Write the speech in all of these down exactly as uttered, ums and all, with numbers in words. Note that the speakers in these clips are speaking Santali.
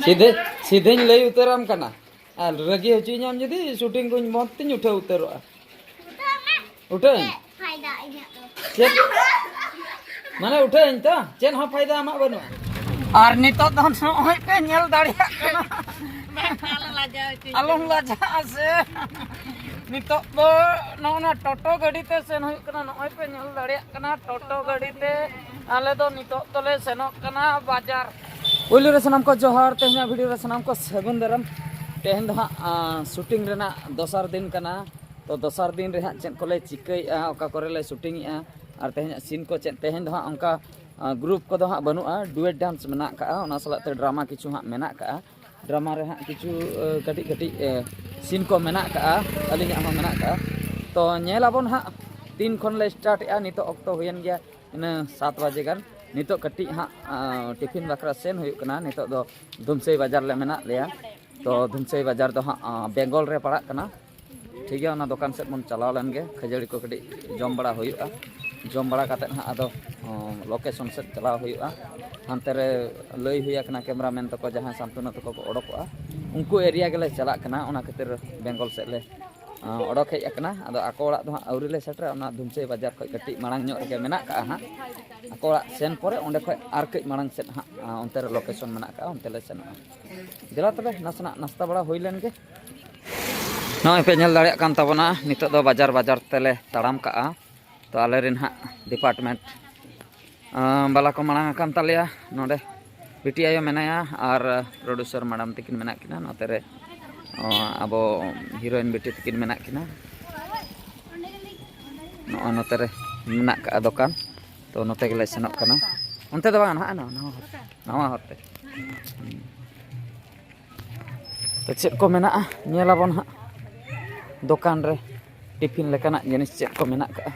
ᱥᱤᱫᱷᱟᱹ ᱥᱤᱫᱷᱟᱹᱧ ᱞᱟᱹᱭ ᱩᱛᱟᱹᱨᱟᱢ ᱠᱟᱱᱟ᱾ ᱟᱨ ᱨᱟᱹᱜᱤ ᱦᱚᱪᱚᱧᱟᱢ ᱡᱩᱫᱤ, ᱥᱩᱴᱤᱝ ᱠᱚᱧ ᱵᱚᱱᱫ ᱛᱤᱧ ᱩᱴᱷᱟᱹᱣ ᱩᱛᱟᱹᱨᱚᱜᱼᱟ᱾ ᱩᱴᱷᱟᱹᱧ? ᱯᱷᱟᱭᱫᱟ ᱤᱧᱟᱹᱜ ᱫᱚ᱾ ᱪᱮᱫ? ᱢᱟᱱᱮ ᱩᱴᱷᱟᱹᱧ ᱛᱚ, ᱪᱮᱫ ᱦᱚᱸ ᱯᱷᱟᱭᱫᱟ ᱟᱢᱟᱜ ᱵᱟᱹᱱᱩᱜᱼᱟ᱾ ᱟᱨ ᱱᱤᱛᱚᱜ ᱫᱚ ᱱᱚᱜᱼᱚᱭ ᱯᱮ ᱧᱮᱞ ᱫᱟᱲᱮᱭᱟᱜ ᱠᱟᱱᱟ᱾ ᱟᱞᱚᱢ ᱞᱟᱡᱟᱜᱼᱟ ᱥᱮ᱾ ᱱᱤᱛᱚᱜ ᱫᱚ ᱱᱚᱜᱼᱚ ᱱᱟ ᱴᱳᱴᱳ ᱜᱟᱹᱰᱤ ᱛᱮ ᱥᱮᱱ ᱦᱩᱭᱩᱜ ᱠᱟᱱᱟ᱾ ᱱᱚᱜᱼᱚᱭ ᱯᱮ ᱧᱮᱞ ᱫᱟᱲᱮᱭᱟᱜ ᱠᱟᱱᱟ, ᱴᱳᱴᱳ ᱜᱟᱹᱰᱤ ᱛᱮ ᱟᱞᱮ ᱫᱚ ᱱᱤᱛᱚᱜ ᱫᱚᱞᱮ ᱥᱮᱱᱚᱜ ᱠᱟᱱᱟ ᱵᱟᱡᱟᱨ᱾ ᱯᱳᱭᱞᱳ ᱨᱮ ᱥᱟᱱᱟᱢ ᱠᱚ ᱡᱚᱦᱟᱨ, ᱛᱮᱦᱮᱧᱟᱜ ᱵᱷᱤᱰᱤᱭᱳ ᱨᱮ ᱥᱟᱱᱟᱢ ᱠᱚ ᱥᱟᱹᱜᱩᱱ ᱫᱟᱨᱟᱢ᱾ ᱛᱮᱦᱮᱧ ᱫᱚ ᱦᱟᱸᱜ, ᱟᱸ, ᱥᱩᱴᱤᱝ ᱨᱮᱱᱟᱜ ᱫᱚᱥᱟᱨ ᱫᱤᱱ ᱠᱟᱱᱟ᱾ ᱛᱚ ᱫᱚᱥᱟᱨ ᱫᱤᱱ ᱨᱮ ᱦᱟᱸᱜ ᱪᱮᱫ ᱠᱚᱞᱮ ᱪᱤᱠᱟᱹᱭᱮᱫᱼᱟ, ᱚᱠᱟ ᱠᱚᱨᱮ ᱞᱮ ᱥᱩᱴᱤᱝ ᱮᱫᱼᱟ, ᱟᱨ ᱛᱮᱦᱮᱧᱟᱜ ᱥᱤᱱ ᱠᱚ ᱪᱮᱫ, ᱛᱮᱦᱮᱧ ᱫᱚ ᱦᱟᱸᱜ ᱚᱱᱠᱟ, ᱟᱸ, ᱜᱨᱩᱯ ᱠᱚᱫᱚ ᱦᱟᱸᱜ ᱵᱟᱹᱱᱩᱜᱼᱟ, ᱰᱩᱭᱮᱴ ᱰᱟᱱᱥ ᱢᱮᱱᱟᱜ ᱠᱟᱜᱼᱟ, ᱚᱱᱟ ᱥᱟᱞᱟᱜ ᱛᱮ ᱰᱨᱟᱢᱟ ᱠᱤᱪᱷᱩ ᱦᱟᱸᱜ ᱢᱮᱱᱟᱜ ᱠᱟᱜᱼᱟ᱾ ᱰᱨᱟᱢᱟ ᱨᱮ ᱦᱟᱸᱜ ᱠᱤᱪᱷᱩ, ᱟᱸ, ᱠᱟᱹᱴᱤᱡ ᱠᱟᱹᱴᱤᱡ, ᱟᱸ, ᱥᱤᱱ ᱠᱚ ᱢᱮᱱᱟᱜ ᱠᱟᱜᱼᱟ, ᱟᱹᱞᱤᱧᱟᱜ ᱦᱚᱸ ᱢᱮᱱᱟᱜ ᱠᱟᱜᱼᱟ᱾ ᱛᱚ ᱧᱮᱞ ᱟᱵᱚᱱ ᱦᱟᱸᱜ ᱛᱤᱱ ᱠᱷᱚᱱ ᱞᱮ ᱥᱴᱟᱨᱴ ᱮᱜᱼᱟ᱾ ᱱᱤᱛᱚᱜ ᱚᱠᱛᱚ ᱦᱩᱭᱮᱱ ᱜᱮᱭᱟ ᱤᱱᱟᱹ ᱥᱟᱛ ᱵᱟᱡᱮ ᱜᱟᱱ᱾ ᱱᱤᱛᱚᱜ ᱠᱟᱹᱴᱤᱡ ᱦᱟᱸᱜ, ᱟᱸ, ᱴᱤᱯᱷᱤᱱ ᱵᱟᱠᱷᱨᱟ ᱥᱮᱱ ᱦᱩᱭᱩᱜ ᱠᱟᱱᱟ᱾ ᱱᱤᱛᱚᱜ ᱫᱚ ᱫᱷᱩᱢᱥᱟᱹᱭ ᱵᱟᱡᱟᱨ ᱞᱮ ᱢᱮᱱᱟᱜ ᱞᱮᱭᱟ᱾ ᱛᱚ ᱫᱷᱩᱢᱥᱟᱹᱭ ᱵᱟᱡᱟᱨ ᱫᱚ ᱦᱟᱸᱜ, ᱟᱸ, ᱵᱮᱝᱜᱚᱞ ᱨᱮ ᱯᱟᱲᱟᱜ ᱠᱟᱱᱟ᱾ ᱴᱷᱤᱠ ᱜᱮᱭᱟ, ᱚᱱᱟ ᱫᱚᱠᱟᱱ ᱥᱮᱫ ᱵᱚᱱ ᱪᱟᱞᱟᱣ ᱞᱮᱱ ᱜᱮ, ᱠᱷᱟᱹᱡᱟᱹᱲᱤ ᱠᱚ ᱠᱟᱹᱴᱤᱡ ᱡᱚᱢ ᱵᱟᱲᱟ ᱦᱩᱭᱩᱜᱼᱟ᱾ ᱡᱚᱢ ᱵᱟᱲᱟ ᱠᱟᱛᱮᱫ ᱦᱟᱸᱜ ᱟᱫᱚ, ᱚᱸ, ᱞᱳᱠᱮᱥᱚᱱ ᱥᱮᱫ ᱪᱟᱞᱟᱣ ᱦᱩᱭᱩᱜᱼᱟ᱾ ᱦᱟᱱᱛᱮ ᱨᱮ ᱞᱟᱹᱭ ᱦᱩᱭ ᱟᱠᱟᱱᱟ ᱠᱮᱢᱨᱟᱢᱮᱱ ᱛᱟᱠᱚ, ᱡᱟᱦᱟᱸᱭ ᱥᱟᱱᱛᱚᱱᱟ ᱛᱟᱠᱚ ᱠᱚ ᱚᱰᱚᱠᱚᱜᱼᱟ, ᱩᱱᱠᱩ ᱮᱨᱤᱭᱟ ᱜᱮᱞᱮ ᱪᱟᱞᱟᱜ ᱠᱟᱱᱟ᱾ ᱚᱱᱟ ᱠᱷᱟᱹᱛᱤᱨ ᱵᱮᱝᱜᱚᱞ ᱥᱮᱫ ᱞᱮ, ᱚᱸ, ᱚᱰᱚᱠ ᱦᱮᱡ ᱟᱠᱟᱱᱟ᱾ ᱟᱫᱚ ᱟᱠᱚ ᱚᱲᱟᱜ ᱫᱚ ᱦᱟᱸᱜ ᱟᱹᱣᱨᱤ ᱞᱮ ᱥᱮᱴᱮᱨᱟ, ᱚᱱᱟ ᱫᱷᱩᱢᱥᱟᱹᱭ ᱵᱟᱡᱟᱨ ᱠᱷᱚᱱ ᱠᱟᱹᱴᱤᱡ ᱢᱟᱲᱟᱝ ᱧᱚᱜ ᱨᱮᱜᱮ ᱢᱮᱱᱟᱜ ᱠᱟᱜᱼᱟ ᱦᱟᱸᱜ᱾ ᱟᱠᱚ ᱚᱲᱟᱜ ᱥᱮᱱ ᱯᱚᱨᱮ ᱚᱸᱰᱮ ᱠᱷᱚᱱ ᱟᱨ ᱠᱟᱹᱡ ᱢᱟᱲᱟᱝ ᱥᱮᱫ ᱦᱟᱸᱜ, ᱚᱸ, ᱚᱱᱛᱮ ᱨᱮ ᱞᱳᱠᱮᱥᱚᱱ ᱢᱮᱱᱟᱜ ᱠᱟᱜᱼᱟ, ᱚᱱᱛᱮ ᱞᱮ ᱥᱮᱱᱚᱜᱼᱟ᱾ ᱫᱮᱞᱟ ᱛᱚᱵᱮ ᱱᱟᱥᱮᱱᱟᱜ ᱱᱟᱥᱛᱟ ᱵᱟᱲᱟ ᱦᱩᱭ ᱞᱮᱱ ᱜᱮ᱾ ᱱᱚᱜᱼᱚᱭ ᱯᱮ ᱧᱮᱞ ᱫᱟᱲᱮᱭᱟᱜ ᱠᱟᱱ ᱛᱟᱵᱚᱱᱟ, ᱱᱤᱛᱚᱜ ᱫᱚ ᱵᱟᱡᱟᱨ ᱵᱟᱡᱟᱨ ᱛᱮᱞᱮ ᱛᱟᱲᱟᱢ ᱠᱟᱜᱼᱟ᱾ ᱛᱚ ᱟᱞᱮ ᱨᱮᱱ ᱦᱟᱸᱜ ᱰᱤᱯᱟᱨᱴᱢᱮᱱᱴ, ᱟᱸ, ᱵᱟᱞᱟ ᱠᱚ ᱢᱟᱲᱟᱝ ᱟᱠᱟᱱ ᱛᱟᱞᱮᱭᱟ᱾ ᱱᱚᱰᱮ ᱵᱤᱴᱤ ᱟᱭᱳ ᱢᱮᱱᱟᱭᱟ ᱟᱨ ᱯᱨᱚᱰᱩᱥᱟᱨ ᱢᱮᱰᱟᱢ ᱛᱟᱹᱠᱤᱱ ᱢᱮᱱᱟᱜ ᱠᱤᱱᱟ᱾ ᱱᱚᱛᱮ ᱨᱮ, ᱟᱸ, ᱟᱵᱚ ᱦᱤᱨᱳᱭᱤᱱ ᱵᱤᱴᱤ ᱛᱟᱹᱠᱤᱱ ᱢᱮᱱᱟᱜ ᱠᱤᱱᱟ᱾ ᱱᱚᱜᱼᱚᱭ ᱱᱚᱛᱮ ᱨᱮ ᱢᱮᱱᱟᱜ ᱠᱟᱜᱼᱟ ᱫᱚᱠᱟᱱ᱾ ᱛᱚ ᱱᱚᱛᱮ ᱜᱮᱞᱮ ᱥᱮᱱᱚᱜ ᱠᱟᱱᱟ᱾ ᱚᱱᱛᱮ ᱫᱚ ᱵᱟᱝ, ᱱᱟᱦᱟᱜ ᱱᱟᱣᱟ, ᱱᱟᱣᱟ ᱦᱚᱨ, ᱱᱟᱣᱟ ᱦᱚᱨ ᱛᱮ᱾ ᱛᱚ ᱪᱮᱫ ᱠᱚ ᱢᱮᱱᱟᱜᱼᱟ, ᱧᱮᱞ ᱟᱵᱚᱱ ᱦᱟᱸᱜ ᱫᱚᱠᱟᱱ ᱨᱮ ᱴᱤᱯᱷᱤᱱ ᱞᱮᱠᱟᱱᱟᱜ ᱡᱤᱱᱤᱥ ᱪᱮᱫ ᱠᱚ ᱢᱮᱱᱟᱜ ᱠᱟᱜᱼᱟ᱾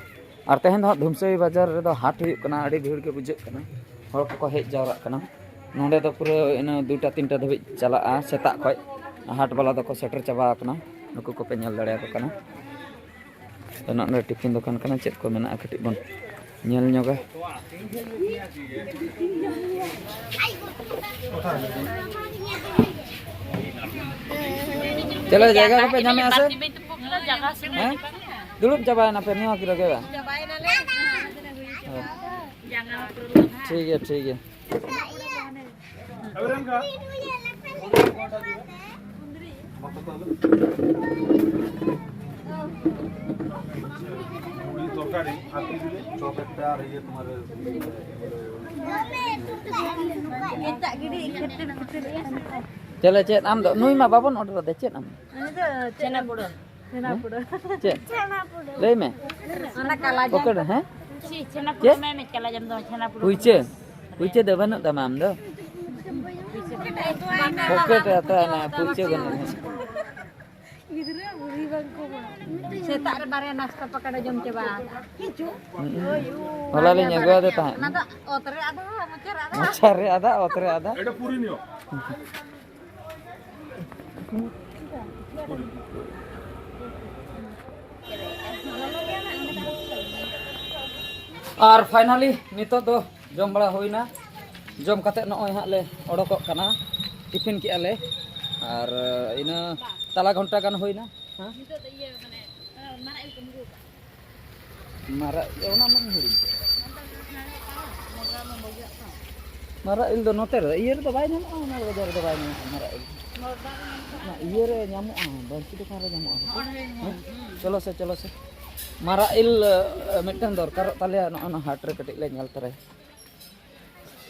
ᱟᱨ ᱛᱮᱦᱮᱧ ᱫᱚ ᱦᱟᱸᱜ ᱫᱷᱩᱢᱥᱟᱹᱭ ᱵᱟᱡᱟᱨ ᱨᱮᱫᱚ ᱦᱟᱴ ᱦᱩᱭᱩᱜ ᱠᱟᱱᱟ, ᱟᱹᱰᱤ ᱵᱷᱤᱲ ᱜᱮ ᱵᱩᱡᱷᱟᱹᱜ ᱠᱟᱱᱟ, ᱦᱚᱲ ᱠᱚᱠᱚ ᱦᱮᱡ ᱡᱟᱣᱨᱟᱜ ᱠᱟᱱᱟ᱾ ᱱᱚᱸᱰᱮ ᱫᱚ ᱯᱩᱨᱟᱹ ᱤᱱᱟᱹ ᱫᱩᱴᱟ ᱛᱤᱱᱴᱟ ᱫᱷᱟᱹᱵᱤᱡ ᱪᱟᱞᱟᱜᱼᱟ ᱥᱮᱛᱟᱜ ᱠᱷᱚᱡ᱾ ᱦᱟᱴ ᱵᱟᱞᱟ ᱫᱚᱠᱚ ᱥᱮᱴᱮᱨ ᱪᱟᱵᱟ ᱟᱠᱟᱱᱟ, ᱱᱩᱠᱩ ᱠᱚᱯᱮ ᱧᱮᱞ ᱫᱟᱲᱮᱭᱟᱠᱚ ᱠᱟᱱᱟ᱾ ᱛᱚ ᱱᱚᱜᱼᱚ ᱱᱚᱰᱮ ᱴᱤᱯᱷᱤᱱ ᱫᱚᱠᱟᱱ ᱠᱟᱱᱟ, ᱪᱮᱫ ᱠᱚ ᱢᱮᱱᱟᱜᱼᱟ ᱠᱟᱹᱴᱤᱡ ᱵᱚᱱ ᱧᱮᱞ ᱧᱚᱜᱟ᱾ ᱪᱚᱞᱚ, ᱡᱟᱭᱜᱟ ᱠᱚᱯᱮ ᱧᱟᱢᱮᱫᱼᱟ ᱥᱮ? ᱦᱮᱸ? ᱫᱩᱲᱩᱵ ᱪᱟᱵᱟᱭᱮᱱᱟ ᱯᱮ ᱱᱤᱭᱟᱹ ᱠᱤᱞᱳ ᱜᱮ ᱵᱟᱝ? ᱦᱮᱸ᱾ ᱴᱷᱤᱠ ᱜᱮᱭᱟ, ᱴᱷᱤᱠ ᱜᱮᱭᱟ᱾ ᱪᱚᱞᱚ, ᱪᱮᱫ ᱟᱢ ᱫᱚ? ᱱᱩᱭ ᱢᱟ ᱵᱟᱵᱚᱱ ᱚᱰᱟᱨ ᱟᱫᱮ, ᱪᱮᱫ ᱟᱢ? ᱪᱮᱫ? ᱞᱟᱹᱭ ᱢᱮ᱾ ᱚᱱᱟ ᱠᱟᱞᱟ ᱡᱟᱢ᱾ ᱯᱚᱠᱮᱴ ᱨᱮ, ᱦᱮᱸ? ᱪᱮᱫ? ᱪᱷᱮᱱᱟ ᱯᱩᱲᱩ ᱢᱮ, ᱢᱮ ᱠᱟᱞᱟ ᱡᱟᱢ ᱫᱚ, ᱪᱷᱮᱱᱟ ᱯᱩᱲᱩ᱾ ᱦᱩᱭᱪᱮ? ᱦᱩᱭᱪᱮ ᱫᱚ ᱵᱟᱹᱱᱩᱜ ᱛᱟᱢᱟ ᱟᱢ ᱫᱚ? ᱯᱚᱠᱮᱴ ᱨᱮ ᱦᱟᱛᱟᱣ ᱮᱱᱟ, ᱯᱩᱭᱪᱟᱹ ᱵᱟᱹᱱᱩᱜ᱾ ᱜᱤᱫᱽᱨᱟᱹ ᱵᱩᱲᱦᱤ ᱵᱟᱝ ᱠᱚ ᱵᱟᱲᱟᱭᱟ᱾ ᱥᱮᱛᱟᱜ ᱨᱮ ᱵᱟᱨᱭᱟ ᱱᱟᱥᱛᱟ ᱯᱟᱠᱟᱲᱮ ᱡᱚᱢ ᱪᱟᱵᱟ ᱟᱠᱟᱫ᱾ ᱦᱩᱸ᱾ ᱦᱚᱞᱟ ᱞᱤᱧ ᱟᱹᱜᱩ ᱟᱫᱮ ᱛᱟᱦᱮᱸᱫ᱾ ᱚᱱᱟ ᱫᱚ ᱚᱛ ᱨᱮ ᱟᱫᱟ, ᱢᱚᱪᱟ ᱨᱮ ᱟᱫᱟ᱾ ᱢᱚᱪᱟ ᱨᱮ ᱟᱫᱟ, ᱚᱛ ᱨᱮ ᱟᱫᱟ᱾ ᱟᱨ finally ᱱᱤᱛᱚᱜ ᱫᱚ ᱡᱚᱢ ᱵᱟᱲᱟ ᱦᱩᱭᱱᱟ᱾ ᱡᱚᱢ ᱠᱟᱛᱮ ᱱᱚᱜᱼᱚᱭ ᱦᱟᱸᱜ ᱞᱮ ᱚᱰᱚᱠᱚᱜ ᱠᱟᱱᱟ, ᱴᱤᱯᱷᱤᱱ ᱠᱮᱜᱼᱟ ᱞᱮ᱾ ᱟᱨ ᱤᱱᱟᱹ ᱛᱟᱞᱟ ᱜᱷᱚᱱᱴᱟ ᱜᱟᱱ ᱦᱩᱭᱱᱟ᱾ ᱦᱮᱸ? ᱢᱟᱨᱟᱜ ᱤᱞ, ᱚᱱᱟ ᱢᱟᱧ ᱦᱤᱲᱤᱧ ᱠᱮᱫ᱾ ᱢᱟᱨᱟᱜ ᱤᱞ ᱫᱚ ᱱᱚᱛᱮ ᱨᱮ, ᱤᱭᱟᱹ ᱨᱮᱫᱚ ᱵᱟᱭ ᱧᱟᱢᱚᱜᱼᱟ, ᱚᱱᱟ ᱵᱟᱡᱟᱨ ᱨᱮᱫᱚ ᱵᱟᱭ ᱧᱟᱢᱚᱜᱼᱟ ᱢᱟᱨᱟᱜ ᱤᱞ᱾ ᱚᱱᱟ ᱤᱭᱟᱹ ᱨᱮ ᱧᱟᱢᱚᱜᱼᱟ, ᱵᱟᱹᱲᱥᱤ ᱫᱚᱠᱟᱱ ᱨᱮ ᱧᱟᱢᱚᱜᱼᱟ᱾ ᱦᱮᱸ? ᱪᱚᱞᱚ ᱥᱮ, ᱪᱚᱞᱚ ᱥᱮ᱾ ᱢᱟᱨᱟᱜ ᱤᱞ, ᱮ, ᱢᱤᱫᱴᱟᱝ ᱫᱚᱨᱠᱟᱨᱚᱜ ᱛᱟᱞᱮᱭᱟ, ᱱᱚᱜᱼᱚ ᱱᱚᱣᱟ ᱦᱟᱴ ᱨᱮ ᱠᱟᱹᱴᱤᱡ ᱞᱮ ᱧᱮᱞ ᱛᱚᱨᱟᱭᱟ᱾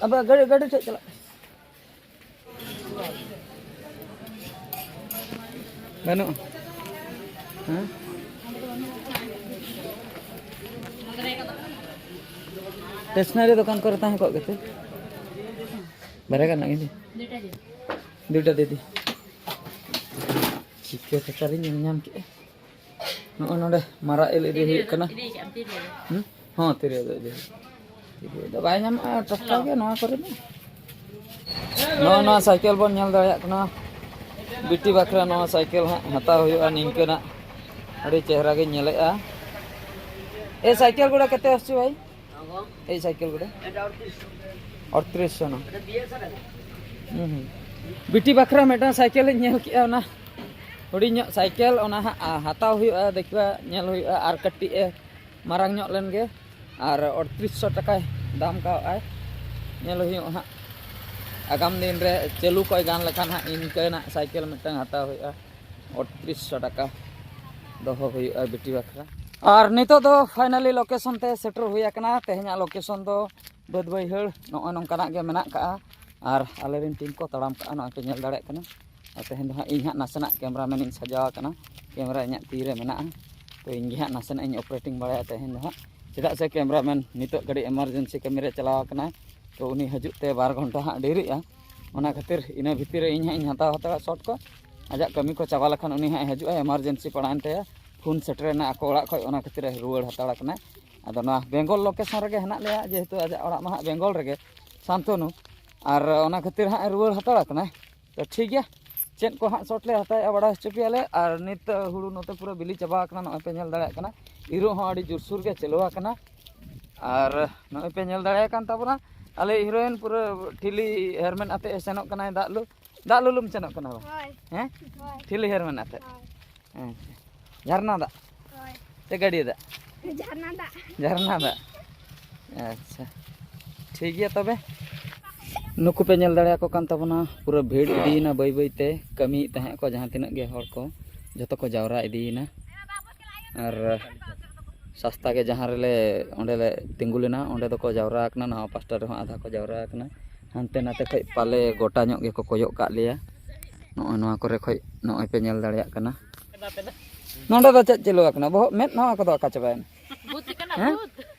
ᱟᱵᱚ ᱜᱟᱹᱰᱤ, ᱜᱟᱹᱰᱤ ᱴᱷᱮᱡ ᱪᱟᱞᱟᱜ ᱯᱮ᱾ ᱵᱟᱹᱱᱩᱜᱼᱟ᱾ ᱦᱮᱸ? ᱥᱴᱮᱥᱱᱟᱨᱤ ᱫᱚᱠᱟᱱ ᱠᱚᱨᱮ ᱛᱟᱦᱮᱸ ᱠᱚᱜ ᱜᱮᱛᱮ᱾ ᱵᱟᱨᱭᱟ ᱜᱟᱱ ᱞᱟᱜᱟᱜ ᱤᱧ᱾ ᱫᱩᱭᱴᱟ ᱫᱤᱫᱤ᱾ ᱪᱤᱠᱟᱹ ᱛᱮ ᱚᱠᱟᱨᱤᱧ ᱧᱮᱞ ᱧᱟᱢ ᱠᱮᱫᱼᱟ? ᱱᱚᱜᱼᱚᱭ ᱱᱚᱰᱮ ᱢᱟᱨᱟᱜ ᱤᱞ ᱤᱫᱤ ᱦᱩᱭᱩᱜ ᱠᱟᱱᱟ᱾ ᱦᱩᱸ? ᱦᱚᱸ, ᱛᱤᱨᱭᱳ ᱫᱚ ᱤᱫᱤ ᱦᱩᱭᱩᱜᱼᱟ᱾ ᱛᱤᱨᱭᱳ ᱫᱚ ᱵᱟᱭ ᱧᱟᱢᱚᱜᱼᱟ ᱴᱟᱴᱠᱟ ᱜᱮ ᱱᱚᱣᱟ ᱠᱚᱨᱮ ᱫᱚ᱾ ᱱᱚᱜᱼᱚᱭ ᱱᱚᱣᱟ ᱥᱟᱭᱠᱮᱞ ᱵᱚᱱ ᱧᱮᱞ ᱫᱟᱲᱮᱭᱟᱜ ᱠᱟᱱᱟ, ᱵᱤᱴᱤ ᱵᱟᱠᱷᱨᱟ ᱱᱚᱣᱟ ᱥᱟᱭᱠᱮᱞ ᱦᱟᱸᱜ ᱦᱟᱛᱟᱣ ᱦᱩᱭᱩᱜᱼᱟ᱾ ᱱᱤᱝᱠᱟᱹᱱᱟᱜ ᱟᱹᱰᱤ ᱪᱮᱦᱨᱟ ᱜᱮᱧ ᱧᱮᱞᱮᱜᱼᱟ᱾ ᱮ ᱥᱟᱭᱠᱮᱞ ᱜᱩᱲᱟ ᱠᱮᱛᱮ ᱟᱥᱪᱷᱩ ᱵᱷᱟᱭ? ᱮᱭ ᱥᱟᱭᱠᱮᱞ ᱜᱩᱲᱟ ᱚᱲᱛᱨᱤᱥ ᱥᱚ ᱱᱟ᱾ ᱦᱩᱸ, ᱦᱩᱸ᱾ ᱵᱤᱴᱤ ᱵᱟᱠᱷᱨᱟ ᱢᱤᱫᱴᱟᱝ ᱥᱟᱭᱠᱮᱞ ᱤᱧ ᱧᱮᱞ ᱠᱮᱜᱼᱟ, ᱚᱱᱟ ᱦᱩᱰᱤᱧ ᱧᱚᱜ ᱥᱟᱭᱠᱮᱞ, ᱚᱱᱟ ᱦᱟᱸᱜ ᱦᱟᱛᱟᱣ ᱦᱩᱭᱩᱜᱼᱟ, ᱫᱮᱠᱷᱤᱵᱟ, ᱧᱮᱞ ᱦᱩᱭᱩᱜᱼᱟ, ᱟᱨ ᱠᱟᱹᱴᱤᱡ ᱮ ᱢᱟᱨᱟᱝ ᱧᱚᱜ ᱞᱮᱱ ᱜᱮ᱾ ᱟᱨ ᱟᱴᱛᱨᱤᱥ ᱥᱚ ᱴᱟᱠᱟᱭ ᱫᱟᱢ ᱠᱟᱣᱟᱜᱼᱟᱭ, ᱧᱮᱞ ᱦᱩᱭᱩᱜᱼᱟ ᱦᱟᱸᱜ᱾ ᱟᱜᱟᱢ ᱫᱤᱱ ᱨᱮ ᱪᱟᱹᱞᱩ ᱠᱚᱭ ᱜᱟᱱ ᱞᱮᱠᱷᱟᱱ ᱦᱟᱸᱜ ᱤᱱᱠᱟᱹᱱᱟᱜ ᱥᱟᱭᱠᱮᱞ ᱢᱤᱫᱴᱟᱝ ᱦᱟᱛᱟᱣ ᱦᱩᱭᱩᱜᱼᱟ, ᱟᱴᱛᱨᱤᱥ ᱥᱚ ᱴᱟᱠᱟ ᱫᱚᱦᱚ ᱦᱩᱭᱩᱜᱼᱟ ᱵᱤᱴᱤ ᱵᱟᱠᱷᱨᱟ᱾ ᱟᱨ ᱱᱤᱛᱚᱜ ᱫᱚ finally location ᱛᱮ ᱥᱮᱴᱮᱨ ᱦᱩᱭ ᱟᱠᱟᱱᱟ᱾ ᱛᱮᱦᱮᱧᱟᱜ location ᱫᱚ ᱵᱟᱹᱫᱽ ᱵᱟᱹᱭᱦᱟᱹᱲ ᱱᱚᱜᱼᱚᱭ ᱱᱚᱝᱠᱟᱱᱟᱜ ᱜᱮ ᱢᱮᱱᱟᱜ ᱠᱟᱜᱼᱟ᱾ ᱟᱨ ᱟᱞᱮᱨᱮᱱ team ᱠᱚ ᱛᱟᱲᱟᱢ ᱠᱟᱜᱼᱟ, ᱱᱚᱜᱼᱚᱭ ᱯᱮ ᱧᱮᱞ ᱫᱟᱲᱮᱭᱟᱜ ᱠᱟᱱᱟ᱾ ᱟᱨ ᱛᱮᱦᱮᱧ ᱫᱚ ᱦᱟᱸᱜ ᱤᱧ ᱦᱟᱸᱜ ᱱᱟᱥᱮᱱᱟᱜ cameraman ᱤᱧ ᱥᱟᱡᱟᱣ ᱟᱠᱟᱱᱟ, camera ᱤᱧᱟᱹᱜ ᱛᱤ ᱨᱮ ᱢᱮᱱᱟᱜᱼᱟ᱾ ᱛᱚ ᱤᱧ ᱜᱮ ᱦᱟᱸᱜ ᱱᱟᱥᱮᱱᱟᱜ ᱤᱧ operating ᱵᱟᱲᱟᱭᱟ ᱛᱮᱦᱮᱧ ᱫᱚ ᱦᱟᱸᱜ, ᱪᱮᱫᱟᱜ ᱥᱮ cameraman ᱱᱤᱛᱚᱜ ᱠᱟᱹᱴᱤᱡ emergency ᱠᱟᱹᱢᱤ ᱨᱮ ᱪᱟᱞᱟᱣ ᱟᱠᱟᱱᱟᱭ᱾ ᱛᱚ ᱩᱱᱤ ᱦᱤᱡᱩᱜ ᱛᱮ ᱵᱟᱨ ᱜᱷᱚᱱᱴᱟ ᱦᱟᱸᱜ ᱰᱮᱨᱤᱜᱼᱟ, ᱚᱱᱟ ᱠᱷᱟᱹᱛᱤᱨ ᱤᱱᱟᱹ ᱵᱷᱤᱛᱤᱨ ᱨᱮ ᱤᱧ ᱦᱟᱸᱜ ᱤᱧ ᱦᱟᱛᱟᱣ ᱦᱟᱛᱟᱲᱟ shot ᱠᱚ᱾ ᱟᱡᱟᱜ ᱠᱟᱹᱢᱤ ᱠᱚ ᱪᱟᱵᱟ ᱞᱮᱠᱷᱟᱱ ᱩᱱᱤ ᱦᱟᱸᱜ ᱮ ᱦᱤᱡᱩᱜᱼᱟ, emergency ᱯᱟᱲᱟᱣᱮᱱ ᱛᱟᱭᱟ, ᱯᱷᱳᱱ ᱥᱮᱴᱮᱨᱮᱱᱟ ᱟᱠᱚ ᱚᱲᱟᱜ ᱠᱷᱚᱡ, ᱚᱱᱟ ᱠᱷᱟᱹᱛᱤᱨ ᱮ ᱨᱩᱣᱟᱹᱲ ᱦᱟᱛᱟᱲ ᱟᱠᱟᱱᱟᱭ᱾ ᱟᱫᱚ ᱱᱚᱣᱟ ᱵᱮᱝᱜᱚᱞ location ᱨᱮᱜᱮ ᱦᱮᱱᱟᱜ ᱞᱮᱭᱟ, ᱡᱮᱦᱮᱛᱩ ᱟᱡᱟᱜ ᱚᱲᱟᱜ ᱢᱟ ᱦᱟᱸᱜ ᱵᱮᱝᱜᱚᱞ ᱨᱮᱜᱮ, ᱥᱟᱱᱛᱚᱱᱩ, ᱟᱨ ᱚᱱᱟ ᱠᱷᱟᱹᱛᱤᱨ ᱦᱟᱸᱜ ᱮ ᱨᱩᱣᱟᱹᱲ ᱦᱟᱛᱟᱲ ᱟᱠᱟᱱᱟᱭ᱾ ᱛᱚ ᱴᱷᱤᱠ ᱜᱮᱭᱟ, ᱪᱮᱫ ᱠᱚ ᱦᱟᱸᱜ shot ᱞᱮ ᱦᱟᱛᱟᱣᱮᱫᱼᱟ ᱵᱟᱲᱟᱭ ᱦᱚᱪᱚ ᱯᱮᱭᱟᱞᱮ᱾ ᱟᱨ ᱱᱤᱛ ᱦᱩᱲᱩ ᱱᱚᱛᱮ ᱯᱩᱨᱟᱹ ᱵᱤᱞᱤ ᱪᱟᱵᱟ ᱟᱠᱟᱱᱟ, ᱱᱚᱜᱼᱚᱭ ᱯᱮ ᱧᱮᱞ ᱫᱟᱲᱮᱭᱟᱜ ᱠᱟᱱᱟ, ᱤᱨᱚᱜ ᱦᱚᱸ ᱟᱹᱰᱤ ᱡᱳᱨᱥᱳᱨ ᱜᱮ ᱪᱟᱹᱞᱩ ᱟᱠᱟᱱᱟ᱾ ᱟᱨ ᱱᱚᱜᱼᱚᱭ ᱯᱮ ᱧᱮᱞ ᱫᱟᱲᱮᱭᱟᱜ ᱠᱟᱱ ᱛᱟᱵᱚᱱᱟ, ᱟᱞᱮ heroine ᱯᱩᱨᱟᱹ ᱴᱷᱤᱞᱤ ᱦᱮᱨᱢᱮᱱ ᱟᱛᱮ ᱮ ᱥᱮᱱᱚᱜ ᱠᱟᱱᱟᱭ ᱫᱟᱜ ᱞᱩ᱾ ᱫᱟᱜ ᱞᱩᱞᱩᱢ ᱥᱮᱱᱚᱜ ᱠᱟᱱᱟ ᱵᱟᱝ? ᱦᱳᱭ᱾ ᱦᱮᱸ? ᱦᱳᱭ᱾ ᱴᱷᱤᱞᱤ ᱦᱮᱨᱢᱮᱱ ᱟᱛᱮ᱾ ᱦᱳᱭ᱾ ᱟᱪᱪᱷᱟ᱾ ᱡᱷᱟᱨᱱᱟ ᱫᱟᱜ? ᱦᱳᱭ᱾ ᱥᱮ ᱜᱟᱹᱰᱭᱟᱹ ᱫᱟᱜ? ᱡᱷᱟᱨᱱᱟ ᱫᱟᱜ᱾ ᱡᱷᱟᱨᱱᱟ ᱫᱟᱜ᱾ ᱟᱪᱪᱷᱟ, ᱴᱷᱤᱠ ᱜᱮᱭᱟ ᱛᱚᱵᱮ᱾ ᱱᱩᱠᱩ ᱯᱮ ᱧᱮᱞ ᱫᱟᱲᱮᱭᱟᱠᱚ ᱠᱟᱱ ᱛᱟᱵᱚᱱᱟ, ᱯᱩᱨᱟᱹ ᱵᱷᱤᱲ ᱤᱫᱤᱭᱮᱱᱟ ᱵᱟᱹᱭ ᱵᱟᱹᱭ ᱛᱮ᱾ ᱠᱟᱹᱢᱤᱭᱮᱫ ᱛᱟᱦᱮᱸᱫ ᱠᱚ ᱡᱟᱦᱟᱸ ᱛᱤᱱᱟᱹᱜ ᱜᱮ ᱦᱚᱲ ᱠᱚ, ᱡᱷᱚᱛᱚ ᱠᱚ ᱡᱟᱣᱨᱟ ᱤᱫᱤᱭᱮᱱᱟ᱾ ᱟᱨ ᱥᱟᱥᱛᱟ ᱜᱮ ᱡᱟᱦᱟᱸ ᱨᱮᱞᱮ, ᱚᱸᱰᱮᱞᱮ ᱛᱤᱸᱜᱩ ᱞᱮᱱᱟ, ᱚᱸᱰᱮ ᱫᱚᱠᱚ ᱡᱟᱣᱨᱟ ᱟᱠᱟᱱᱟ, ᱱᱟᱣᱟ ᱯᱟᱥᱴᱟ ᱨᱮᱦᱚᱸ ᱟᱫᱷᱟ ᱠᱚ ᱡᱟᱣᱨᱟ ᱟᱠᱟᱱᱟ᱾ ᱦᱟᱱᱛᱮ ᱱᱟᱛᱮ ᱠᱷᱚᱡ ᱯᱟᱞᱮ ᱜᱚᱴᱟ ᱧᱚᱜ ᱜᱮᱠᱚ ᱠᱚᱭᱚᱜ ᱠᱟᱜ ᱞᱮᱭᱟ᱾ ᱱᱚᱜᱼᱚᱭ ᱱᱚᱣᱟ ᱠᱚᱨᱮ ᱠᱷᱚᱡ ᱱᱚᱜᱼᱚᱭ ᱯᱮ ᱧᱮᱞ ᱫᱟᱲᱮᱭᱟᱜ ᱠᱟᱱᱟ᱾ ᱱᱚᱸᱰᱮ ᱫᱚ ᱪᱮᱫ ᱪᱟᱹᱞᱩ ᱟᱠᱟᱱᱟ? ᱵᱚᱦᱚᱜ ᱢᱮᱫ ᱱᱚᱣᱟ ᱠᱚᱫᱚ ᱟᱠᱟ ᱪᱟᱵᱟᱭᱮᱱᱟ? ᱵᱷᱩᱛ ᱠᱟᱱᱟ, ᱦᱮᱸ? ᱵᱷᱩᱛ᱾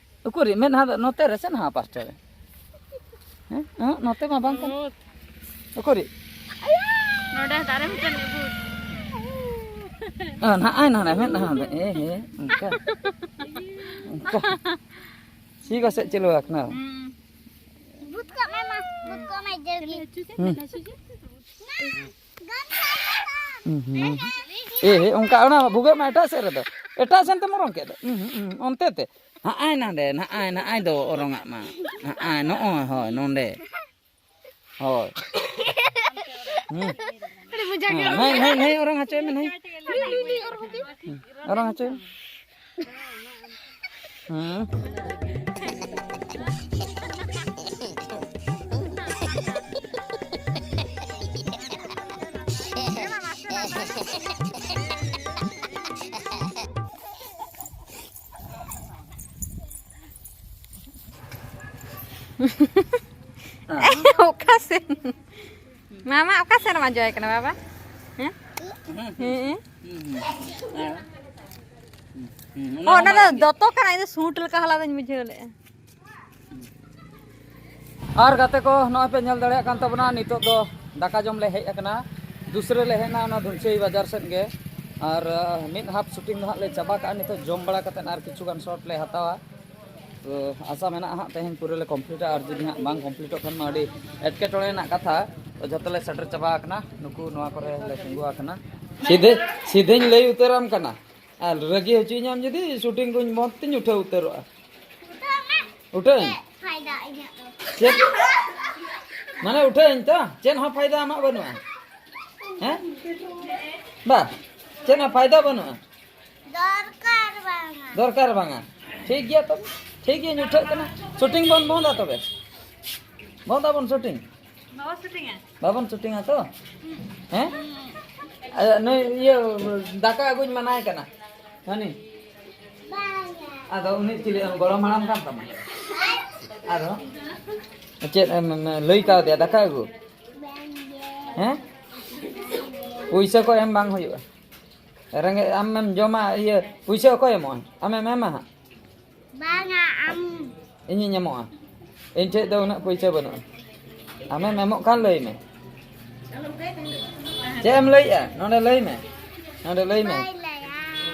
ᱩᱠᱩᱨᱤᱡ ᱢᱮᱫᱦᱟ ᱫᱚ ᱱᱚᱛᱮ ᱨᱮ ᱥᱮ ᱱᱟᱦᱟ ᱯᱟᱥᱴᱟ ᱨᱮ? ᱦᱮᱸ? ᱚᱦᱚᱸᱜ, ᱱᱚᱛᱮ ᱢᱟ ᱵᱟᱝ ᱠᱟᱱᱟ᱾ ᱵᱷᱩᱛ᱾ ᱩᱠᱩᱨᱤᱡ? ᱱᱚᱰᱮ ᱫᱟᱨᱮ ᱢᱤᱫᱴᱮᱱ ᱵᱷᱩᱛ᱾ ᱚ, ᱱᱟᱦᱟᱜ ᱟᱭ ᱱᱟᱦᱟᱜ ᱢᱮᱫᱦᱟ ᱫᱚ᱾ ᱮ ᱦᱮ, ᱚᱱᱠᱟ᱾ ᱚᱱᱠᱟ᱾ ᱥᱤ ᱜᱚᱥᱮᱡ ᱪᱟᱹᱞᱩ ᱟᱠᱟᱱᱟ᱾ ᱦᱩᱸ᱾ ᱵᱷᱩᱛ ᱠᱚᱜ ᱢᱮ ᱢᱟ, ᱵᱷᱩᱛ ᱠᱚᱜ ᱢᱮ ᱡᱟᱹᱨᱜᱤ᱾ ᱦᱩᱸ᱾ ᱦᱩᱸ, ᱦᱩᱸ᱾ ᱮ ᱦᱮ, ᱚᱱᱠᱟ ᱚᱱᱟ ᱵᱷᱩᱜᱟᱹᱜ ᱢᱟ ᱮᱴᱟᱜ ᱥᱮᱫ ᱨᱮᱫᱚ᱾ ᱮᱴᱟᱜ ᱥᱮᱱ ᱛᱮᱢ ᱚᱨᱚᱝ ᱠᱮᱫ ᱫᱚ᱾ ᱦᱩᱸ, ᱦᱩᱸ, ᱦᱩᱸ, ᱚᱱᱛᱮ ᱛᱮ᱾ ᱦᱟᱸᱜᱼᱟᱭ ᱱᱟᱰᱮ, ᱱᱟᱜᱼᱟᱭ, ᱱᱟᱜᱼᱟᱭ ᱫᱚ ᱚᱨᱚᱝᱟᱜ ᱢᱟ᱾ ᱦᱟᱸᱜᱼᱟᱭ, ᱱᱚᱜᱼᱚᱭ, ᱦᱳᱭ, ᱱᱚᱰᱮ᱾ ᱦᱳᱭ᱾ ᱦᱩᱸ᱾ ᱦᱮᱸ, ᱱᱟᱹᱭ, ᱱᱟᱹᱭ, ᱱᱟᱹᱭ, ᱚᱨᱚᱝ ᱦᱚᱪᱚᱭ ᱢᱮ, ᱱᱟᱹᱭ᱾ ᱦᱩᱸ, ᱚᱨᱚᱝ ᱦᱚᱪᱚᱭ ᱢᱮ᱾ ᱦᱩᱸ᱾ ᱚᱠᱟ ᱥᱮᱱ? ᱢᱟᱢᱟ, ᱚᱠᱟ ᱥᱮᱱ ᱮᱢ ᱟᱸᱡᱚᱭ ᱠᱟᱱᱟ ᱵᱟᱵᱟ? ᱦᱮᱸ? ᱦᱮᱸ? ᱦᱩᱸ, ᱦᱩᱸ, ᱦᱩᱸ, ᱦᱩᱸ᱾ ᱚ, ᱚᱱᱟ ᱫᱚ ᱫᱚᱛᱚ ᱠᱟᱱᱟ, ᱤᱧ ᱫᱚ ᱥᱩᱴ ᱞᱮᱠᱟ ᱦᱚᱞᱟ ᱫᱚᱧ ᱵᱩᱡᱷᱟᱹᱣ ᱞᱮᱫᱼᱟ᱾ ᱟᱨ ᱜᱟᱛᱮ ᱠᱚ, ᱱᱚᱜᱼᱚᱭ ᱯᱮ ᱧᱮᱞ ᱫᱟᱲᱮᱭᱟᱜ ᱠᱟᱱ ᱛᱟᱵᱚᱱᱟ, ᱱᱤᱛᱚᱜ ᱫᱚ ᱫᱟᱠᱟ ᱡᱚᱢ ᱞᱮ ᱦᱮᱡ ᱟᱠᱟᱱᱟ᱾ ᱫᱩᱥᱨᱟᱹ ᱞᱮ ᱦᱮᱡ ᱮᱱᱟ ᱚᱱᱟ ᱫᱷᱩᱱᱪᱟᱹᱭ ᱵᱟᱡᱟᱨ ᱥᱮᱫ ᱜᱮ᱾ ᱟᱨ, ᱟᱸ, ᱢᱤᱫ ᱦᱟᱯ ᱥᱩᱴᱤᱝ ᱫᱚ ᱦᱟᱸᱜ ᱞᱮ ᱪᱟᱵᱟ ᱠᱟᱜᱼᱟ᱾ ᱱᱤᱛᱚᱜ ᱡᱚᱢ ᱵᱟᱲᱟ ᱠᱟᱛᱮᱫ ᱟᱨ ᱠᱤᱪᱷᱩ ᱜᱟᱱ ᱥᱚᱴ ᱞᱮ ᱦᱟᱛᱟᱣᱟ᱾ ᱛᱚ, ᱟᱥᱟ ᱢᱮᱱᱟᱜᱼᱟ ᱦᱟᱸᱜ ᱛᱮᱦᱮᱧ ᱯᱩᱨᱟᱹ ᱞᱮ ᱠᱚᱢᱯᱞᱤᱴᱟ, ᱟᱨ ᱡᱩᱫᱤ ᱦᱟᱸᱜ ᱵᱟᱝ ᱠᱚᱢᱯᱞᱤᱴᱚᱜ ᱠᱷᱟᱱ ᱢᱟ ᱟᱹᱰᱤ ᱮᱴᱠᱮᱴᱚᱬᱮ ᱨᱮᱱᱟᱜ ᱠᱟᱛᱷᱟ᱾ ᱛᱚ, ᱡᱷᱚᱛᱚ ᱞᱮ ᱥᱮᱴᱮᱨ ᱪᱟᱵᱟ ᱟᱠᱟᱱᱟ᱾ ᱱᱩᱠᱩ ᱱᱚᱣᱟ ᱠᱚᱨᱮ ᱞᱮ ᱛᱤᱸᱜᱩ ᱟᱠᱟᱱᱟ᱾ ᱥᱤᱫᱷᱟᱹ, ᱥᱤᱫᱷᱟᱹᱧ ᱞᱟᱹᱭ ᱩᱛᱟᱹᱨᱟᱢ ᱠᱟᱱᱟ, ᱟᱨ ᱨᱟᱹᱜᱤ ᱦᱚᱪᱚᱧᱟᱢ ᱡᱩᱫᱤ, ᱥᱩᱴᱤᱝ ᱠᱚᱧ ᱵᱚᱱᱫ ᱛᱤᱧ ᱩᱴᱷᱟᱹᱣ ᱩᱛᱟᱹᱨᱚᱜᱼᱟ᱾ ᱩᱴᱷᱟᱹᱣ ᱟᱹᱧ? ᱪᱮᱫ ᱯᱷᱟᱭᱫᱟ ᱤᱧᱟᱹᱜ ᱫᱚ? ᱪᱮᱫ? ᱢᱟᱱᱮ ᱩᱴᱷᱟᱹᱣ ᱟᱹᱧ ᱛᱚ? ᱪᱮᱫ ᱦᱚᱸ ᱯᱷᱟᱭᱫᱟ ᱟᱢᱟᱜ ᱵᱟᱹᱱᱩᱜᱼᱟ? ᱦᱮᱸ? ᱵᱟ, ᱪᱮᱫ ᱦᱚᱸ ᱯᱷᱟᱭᱫᱟ ᱵᱟᱹᱱᱩᱜᱼᱟ᱾ ᱫᱚᱨᱠᱟᱨ ᱵᱟᱝᱟ᱾ ᱫᱚᱨᱠᱟᱨ ᱵᱟᱝᱟ᱾ ᱴᱷᱤᱠ ᱜᱮᱭᱟ ᱛᱚᱵᱮ᱾ ᱴᱷᱤᱠ ᱜᱮᱭᱟᱧ ᱩᱴᱷᱟᱹᱜ ᱠᱟᱱᱟ᱾ ᱥᱩᱴᱤᱝ ᱵᱚᱱ ᱵᱚᱱᱫᱟ ᱛᱚᱵᱮ᱾ ᱵᱚᱱᱫᱟ ᱵᱚᱱ ᱥᱩᱴᱤᱝ᱾ ᱵᱟᱵᱚᱱ ᱥᱩᱴᱤᱝᱟ? ᱵᱟᱵᱚᱱ ᱥᱩᱴᱤᱝᱟ ᱛᱚ? ᱦᱮᱸ? ᱟᱭᱟ, ᱱᱩᱭ ᱤᱭᱟᱹ, ᱫᱟᱠᱟ ᱟᱹᱜᱩᱧ ᱢᱟᱱᱟᱭ ᱠᱟᱱᱟ᱾ ᱦᱟᱹᱱᱤ? ᱟᱫᱚ ᱩᱱᱤ ᱪᱤᱞᱤ ᱜᱚᱲᱚᱢ ᱦᱟᱲᱟᱢ ᱠᱟᱱ ᱛᱟᱢᱟ? ᱟᱫᱚ ᱪᱮᱫ ᱮᱢ, ᱮᱢ ᱞᱟᱹᱭ ᱠᱟᱣᱫᱮᱭᱟ ᱫᱟᱠᱟ ᱟᱹᱜᱩ? ᱦᱮᱸ? ᱯᱩᱭᱥᱟᱹ ᱠᱚ ᱮᱢ ᱵᱟᱝ ᱦᱩᱭᱩᱜᱼᱟ᱾ ᱨᱮᱸᱜᱮᱡ ᱟᱢᱮᱢ ᱡᱚᱢᱟ, ᱤᱭᱟᱹ, ᱯᱩᱭᱥᱟᱹ ᱚᱠᱚᱭ ᱮᱢᱚᱜᱼᱟ? ᱟᱢᱮᱢ ᱮᱢᱟ ᱦᱟᱸᱜ? ᱵᱟᱝᱟ, ᱟᱢ᱾ ᱤᱧᱤᱧ ᱮᱢᱚᱜᱼᱟ᱾ ᱤᱧ ᱴᱷᱮᱡ ᱫᱚ ᱩᱱᱟᱹᱜ ᱯᱩᱭᱥᱟᱹ ᱵᱟᱹᱱᱩᱜᱼᱟ᱾ ᱟᱢᱮᱢ ᱮᱢᱚᱜ ᱠᱷᱟᱱ ᱞᱟᱹᱭ ᱢᱮ᱾ ᱪᱮᱫ ᱮᱢ ᱞᱟᱹᱭᱮᱜᱼᱟ? ᱱᱚᱰᱮ ᱞᱟᱹᱭ ᱢᱮ᱾ ᱱᱚᱰᱮ ᱞᱟᱹᱭ ᱢᱮ᱾ ᱵᱟᱭ ᱞᱟᱹᱭᱟ᱾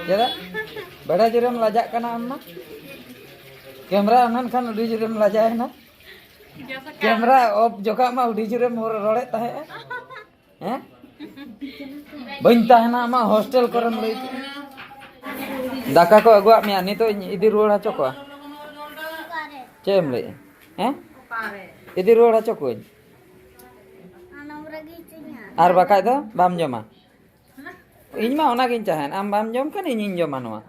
ᱪᱮᱫᱟᱜ? ᱵᱮᱲᱟ ᱡᱳᱨᱮᱢ ᱞᱟᱡᱟᱜ ᱠᱟᱱᱟ ᱟᱢ ᱢᱟ᱾ ᱠᱮᱢᱨᱟ ᱮᱢᱟᱱ ᱠᱷᱟᱱ ᱟᱹᱰᱤ ᱡᱳᱨᱮᱢ ᱞᱟᱡᱟᱣᱮᱱᱟ᱾ ᱠᱮᱢᱨᱟ ᱚᱯᱷ ᱡᱚᱠᱷᱟ ᱢᱟ ᱟᱹᱰᱤ ᱡᱳᱨᱮᱢ ᱨᱚᱲᱮᱫ ᱛᱟᱦᱮᱸᱜᱼᱟ᱾ ᱦᱮᱸ? ᱵᱟᱹᱧ ᱛᱟᱦᱮᱱᱟ ᱟᱢᱟᱜ ᱦᱳᱥᱴᱮᱞ ᱠᱚᱨᱮᱢ ᱞᱟᱹᱭ ᱠᱮᱫ᱾ ᱫᱟᱠᱟ ᱠᱚ ᱟᱹᱜᱩᱣᱟᱜ ᱢᱮᱭᱟ, ᱱᱤᱛᱚᱜ ᱤᱧ ᱤᱫᱤ ᱨᱩᱣᱟᱹᱲ ᱦᱚᱪᱚ ᱠᱚᱣᱟ᱾ ᱪᱮᱫ ᱮᱢ ᱞᱟᱹᱭᱮᱫᱼᱟ? ᱦᱮᱸ? ᱤᱫᱤ ᱨᱩᱣᱟᱹᱲ ᱦᱚᱪᱚ ᱠᱚᱣᱟᱹᱧ᱾ ᱟᱨ ᱵᱟᱠᱷᱟᱡ ᱫᱚ ᱵᱟᱢ ᱡᱚᱢᱟ? ᱤᱧ ᱢᱟ ᱚᱱᱟᱜᱤᱧ ᱪᱟᱦᱮᱱ, ᱟᱢ ᱵᱟᱢ ᱡᱚᱢ ᱠᱷᱟᱱ ᱤᱧᱤᱧ ᱡᱚᱢᱟ ᱱᱚᱣᱟ᱾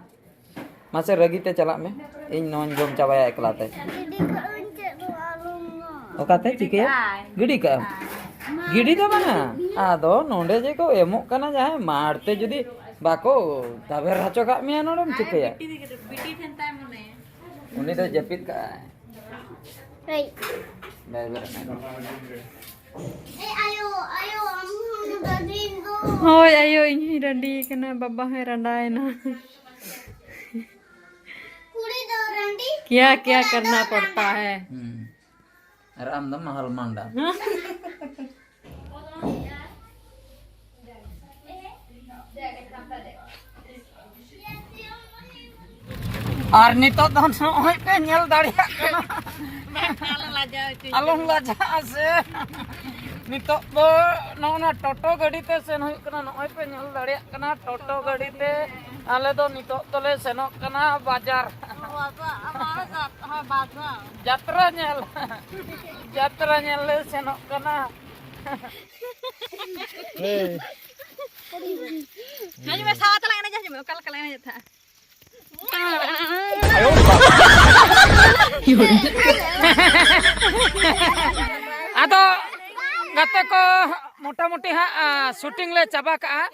ᱢᱟᱥᱮ ᱨᱟᱹᱜᱤ ᱛᱮ ᱪᱟᱞᱟᱜ ᱢᱮ, ᱤᱧ ᱱᱚᱣᱟᱧ ᱡᱚᱢ ᱪᱟᱵᱟᱭᱟ ᱮᱠᱞᱟ ᱛᱮ᱾ ᱜᱤᱰᱤ ᱠᱟᱜ ᱟᱹᱧ, ᱪᱮᱫ ᱫᱚ ᱟᱞᱚᱢ ᱢᱟ᱾ ᱚᱠᱟᱛᱮ ᱪᱤᱠᱟᱹᱭᱟ? ᱜᱤᱰᱤ ᱠᱟᱜ ᱟᱢ? ᱜᱤᱰᱤ ᱫᱚ ᱵᱟᱝᱟ, ᱟᱫᱚ ᱱᱚᱰᱮ ᱡᱮ ᱠᱚ ᱮᱢᱚᱜ ᱠᱟᱱᱟ ᱡᱟᱦᱟᱸᱭ ᱢᱟᱲ ᱛᱮ, ᱡᱩᱫᱤ ᱵᱟᱠᱚ ᱛᱟᱵᱮᱨ ᱦᱚᱪᱚ ᱠᱟᱜ ᱢᱮᱭᱟ, ᱱᱚᱰᱮᱢ ᱪᱤᱠᱟᱹᱭᱟ? ᱵᱤᱴᱤ ᱫᱚ ᱡᱟᱹᱯᱤᱫ ᱠᱟᱜᱼᱟᱭ᱾ ᱩᱱᱤ ᱫᱚ ᱡᱟᱹᱯᱤᱫ ᱠᱟᱜᱼᱟᱭ᱾ ᱦᱳᱭ᱾ ᱵᱟᱭ ᱵᱮᱨᱮᱫ ᱮᱱᱟ᱾ ᱮ ᱟᱭᱳ, ᱟᱭᱳ, ᱟᱢ ᱦᱚᱸ ᱨᱟᱺᱰᱤᱭᱮᱱ ᱫᱚ᱾ ᱦᱳᱭ ᱟᱭᱳ, ᱤᱧ ᱦᱚᱸᱧ ᱨᱟᱺᱰᱤ ᱠᱟᱱᱟ, ᱵᱟᱵᱟ ᱦᱚᱸᱭ ᱨᱟᱸᱰᱟᱭᱮᱱᱟ᱾ ᱠᱩᱲᱤ ᱫᱚ ᱨᱟᱺᱰᱤ, क्या क्या करना पड़ता है। ᱦᱩᱸ᱾ ᱟᱨ ᱟᱢ ᱫᱚ ᱢᱟᱦᱟᱞ ᱢᱟᱱᱰᱟ᱾ ᱟᱨ ᱱᱤᱛᱚᱜ ᱫᱚ ᱱᱚᱜᱼᱚᱭ ᱯᱮ ᱧᱮᱞ ᱫᱟᱲᱮᱭᱟᱜ ᱠᱟᱱᱟ᱾ ᱟᱞᱚᱢ ᱞᱟᱡᱟᱜᱼᱟ ᱥᱮ᱾ ᱱᱤᱛᱚᱜ ᱫᱚ ᱱᱚᱜᱼᱚ ᱱᱟ ᱴᱳᱴᱳ ᱜᱟᱹᱰᱤ ᱛᱮ ᱥᱮᱱ ᱦᱩᱭᱩᱜ ᱠᱟᱱᱟ᱾ ᱱᱚᱜᱼᱚᱭ ᱯᱮ ᱧᱮᱞ ᱫᱟᱲᱮᱭᱟᱜ ᱠᱟᱱᱟ ᱴᱳᱴᱳ ᱜᱟᱹᱰᱤ ᱛᱮ᱾ ᱟᱞᱮ ᱫᱚ ᱱᱤᱛᱚᱜ ᱫᱚᱞᱮ ᱥᱮᱱᱚᱜ ᱠᱟᱱᱟ ᱵᱟᱡᱟᱨ᱾ ᱡᱟᱛᱨᱟ ᱧᱮᱞ᱾ ᱡᱟᱛᱨᱟ ᱧᱮᱞ ᱞᱮ ᱥᱮᱱᱚᱜ ᱠᱟᱱᱟ᱾ ᱦᱮᱸ᱾ ᱦᱤᱡᱩᱜ ᱢᱮ, ᱥᱟᱶ ᱛᱮᱞᱟᱝ ᱮᱱᱮᱡᱟ, ᱦᱤᱡᱩᱜ ᱢᱮ, ᱚᱠᱟ ᱞᱮᱠᱟ ᱞᱮ ᱮᱱᱮᱡᱮᱫ ᱛᱟᱦᱮᱸᱫ᱾ ᱟᱫᱚ ᱜᱟᱛᱮ ᱠᱚ, ᱢᱚᱴᱟᱢᱩᱴᱤ ᱦᱟᱸᱜ, ᱟ, ᱥᱩᱴᱤᱝ ᱞᱮ ᱪᱟᱵᱟ ᱠᱟᱜᱼᱟ,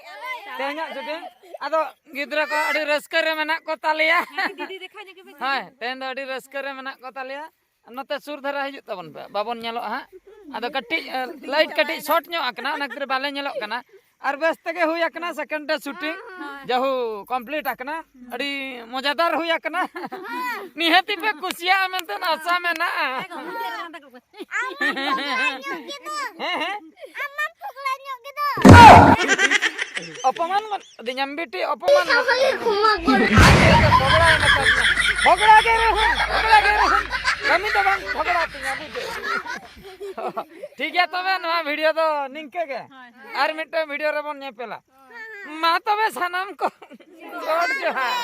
ᱛᱮᱦᱮᱧᱟᱜ ᱥᱩᱴᱤᱝ᱾ ᱟᱫᱚ ᱜᱤᱫᱽᱨᱟᱹ ᱠᱚ ᱟᱹᱰᱤ ᱨᱟᱹᱥᱠᱟᱹ ᱨᱮ ᱢᱮᱱᱟᱜ ᱠᱚ ᱛᱟᱞᱮᱭᱟ᱾ ᱦᱳᱭ, ᱛᱮᱦᱮᱧ ᱫᱚ ᱟᱹᱰᱤ ᱨᱟᱹᱥᱠᱟᱹ ᱨᱮ ᱢᱮᱱᱟᱜ ᱠᱚ ᱛᱟᱞᱮᱭᱟ᱾ ᱱᱚᱛᱮ ᱥᱩᱨ ᱫᱷᱟᱨᱟ ᱦᱤᱡᱩᱜ ᱛᱟᱵᱚᱱ ᱯᱮ, ᱵᱟᱵᱚᱱ ᱧᱮᱞᱚᱜᱼᱟ ᱦᱟᱸᱜ᱾ ᱟᱫᱚ ᱠᱟᱹᱴᱤᱡ, ᱮ, ᱞᱟᱭᱤᱴ ᱠᱟᱹᱴᱤᱡ ᱥᱚᱨᱴ ᱧᱚᱜ ᱟᱠᱟᱱᱟ, ᱚᱱᱟ ᱠᱷᱟᱹᱛᱤᱨ ᱵᱟᱞᱮ ᱧᱮᱞᱚᱜ ᱠᱟᱱᱟ᱾ ᱟᱨ ᱵᱮᱥ ᱛᱮᱜᱮ ᱦᱩᱭ ᱟᱠᱟᱱᱟ, ᱥᱮᱠᱮᱱᱰ ᱰᱮ ᱥᱩᱴᱤᱝ ᱡᱟᱦᱩ ᱠᱚᱢᱯᱞᱤᱴ ᱟᱠᱟᱱᱟ, ᱟᱹᱰᱤ ᱢᱚᱡᱟᱫᱟᱨ ᱦᱩᱭ ᱟᱠᱟᱱᱟ᱾ ᱱᱤᱦᱟᱹᱛᱤ ᱯᱮ ᱠᱩᱥᱤᱭᱟᱜᱼᱟ ᱢᱮᱱᱛᱮ ᱟᱥᱟ ᱢᱮᱱᱟᱜᱼᱟ᱾ ᱟᱢ ᱢᱟᱢ ᱯᱷᱚᱜᱽᱲᱟ ᱧᱚᱜ ᱜᱮᱫᱚ᱾ ᱦᱮᱸ, ᱦᱮᱸ᱾ ᱟᱢ ᱢᱟᱢ ᱯᱷᱚᱜᱽᱲᱟ ᱧᱚᱜ ᱜᱮᱫᱚ᱾ ᱚᱯᱚᱢᱟᱱ ᱜᱚᱫ ᱟᱹᱫᱤᱧᱟᱢ ᱵᱤᱴᱤ, ᱚᱯᱚᱢᱟᱱ ᱜᱚᱫ ᱟᱹᱫᱤᱧᱟᱢ᱾ ᱯᱷᱚᱜᱽᱲᱟ ᱜᱮ ᱨᱮᱦᱚᱸ, ᱯᱷᱚᱜᱽᱲᱟ ᱜᱮ ᱨᱮᱦᱚᱸ, ᱠᱟᱹᱢᱤ ᱫᱚ ᱵᱟᱝ ᱯᱷᱚᱜᱽᱲᱟ ᱛᱤᱧᱟ ᱵᱤᱴᱤ᱾ ᱴᱷᱤᱠ ᱜᱮᱭᱟ, ᱛᱚᱵᱮ ᱱᱚᱣᱟ ᱵᱷᱤᱰᱤᱭᱳ ᱫᱚ ᱱᱤᱝᱠᱟᱹ ᱜᱮ᱾ ᱟᱨ ᱢᱤᱫᱴᱟᱝ ᱵᱷᱤᱰᱤᱭᱳ ᱨᱮᱵᱚᱱ ᱧᱮᱯᱮᱞᱟ᱾ ᱢᱟ ᱛᱚᱵᱮ ᱥᱟᱱᱟᱢ ᱠᱚ ᱜᱚᱰ ᱡᱚᱦᱟᱨ᱾